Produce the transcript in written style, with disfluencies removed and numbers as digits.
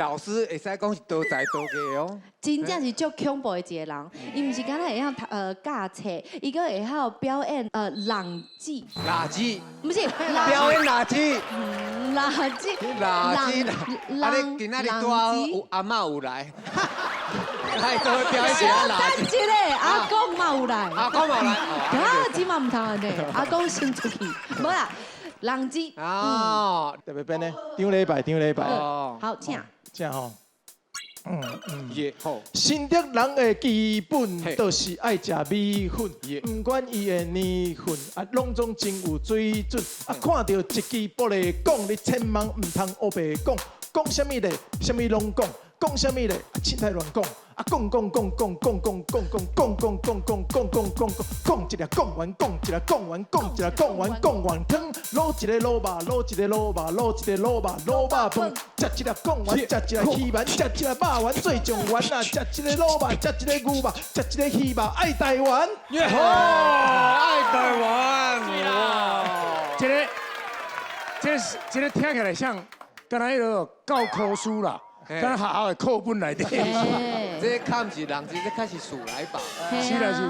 老師會使講是多才多藝哦。真正是足恐怖的一個人，伊毋是干焦會曉讀教冊，伊閣會曉表演人子，垃圾，毋是表演垃圾，垃圾，垃圾。啊，你今仔日拄好有阿嬤有來，來做表演一下垃圾。等一下，阿公嘛有來，阿公嘛有來，啊，這嘛毋通按呢，阿公先出去，無啦，人子。哦，特別邊呢？頂禮拜，頂禮拜。好，請。請吼。也好。新竹人的基本就是愛食米粉，毋管伊的年份，啊，攏總真有水準。啊，看著一支玻璃講，你千萬毋通烏白講，講啥物咧？啥物攏講，講啥物咧？啊，凊彩亂講。啊，講講講講講講講講講講講講講講講講一個講完，講一個講完，講一個講完，講完湯，滷一個滷肉，滷一個滷肉，滷一個滷肉，滷肉飯，食一個貢丸，食一個魚丸，食一個肉丸做狀元啊！食一個滷肉，食一個牛肉，食一個魚肉，愛台灣。耶！好，愛台灣。哇！這个，這這个聽起來像，敢若彼个教科書啦。敢若學校的課本內底。這較毋是人，這較是數來寶。是啦是。